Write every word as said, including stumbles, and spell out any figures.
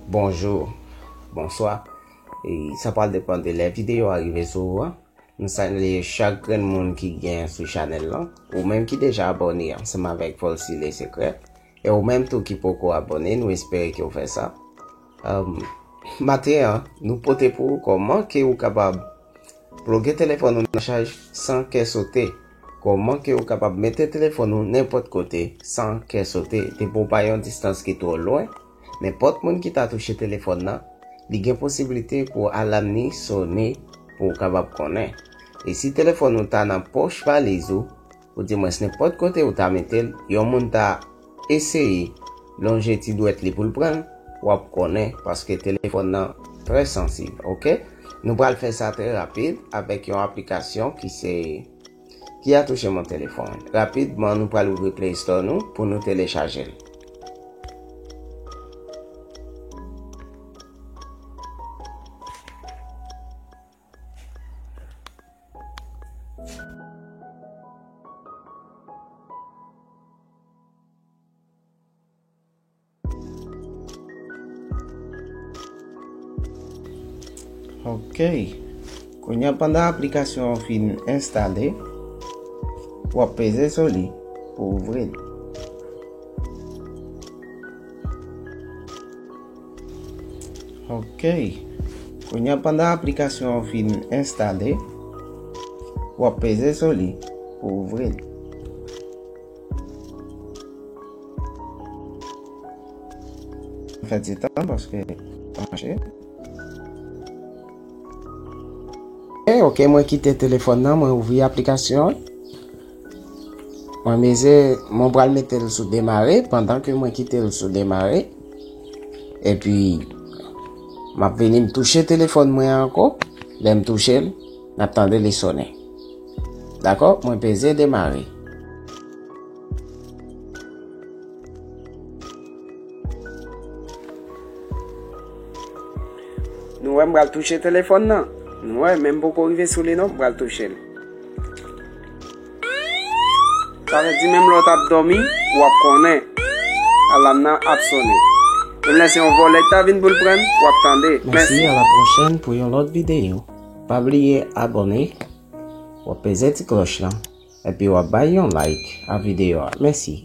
Bonjou, bonswa. E sa pral depann de lè videyo a rive sou ou an. Nou salye chak grenn moun ki gen sou chanèl lan. Ou menm ki deja abòne ansanm avèk Volcy Le Secret. E ou menm tou ki poko abòne, nou espere ke w fè sa. Um, maten an, nou pote pou ou kòman ke ou kapab ploge telefòn ou nan chaj san kè sote. Kòman ke ou kapab mete telefòn ou nenpòt kote san kè sote? Depi w pa yon distans ki twò lwen, nenpòt moun ki ta touche telefòn nan, li gen posiblite pou alam ni sone pou w kapab konnen. E si telefòn ou ta nan pòch valiz ou, ou di mwens nenpòt kote ou ta mete l, yon moun ta eseye lonje ti dwèt li pou l pran l, w ap konnen paske telefòn nan trè sansib, oke? Nou pral fè sa trè rapid avèk yon aplikasyon ki se Qui a touché mon téléphone? Rapidman, nou pral ouvri Play Store nou pou nou telechaje l. Ok. Kounye a, pandan aplikasyon an fin enstale, w ap peze sou li pou ouvri l. Ok. Kounye a, pandan aplikasyon an fin enstale, w ap peze sou li pou ouvri l. Fè ti tan paske pa mache. Ok, ok, mwen kite telefòn nan, mwen ouvri aplikasyon an. Mwen meze, mwen pral mete l sou demare, pandan ke mwen kite l sou demare. Epi, m ap vini m touche telefòn mwen an ankò. Lè m touche l, n ap tande li sonnen. Dakò? Mwen peze demare. Nou wè m pral touche telefòn nan. Nou wè, men m poko rive sou li non, m pral touche l. Sa vle di menm lè w t ap dòmi, w ap konnen alam nan ap sonnen. Menm lè se yon vòlè k ta vin pou l pran l, w ap tande. Mèsi, a la pwochèn pou yon lòt videyo. Pa bliye abòne, w ap peze ti klòch lan, epi w ap bay yon like a videyo a. Mèsi.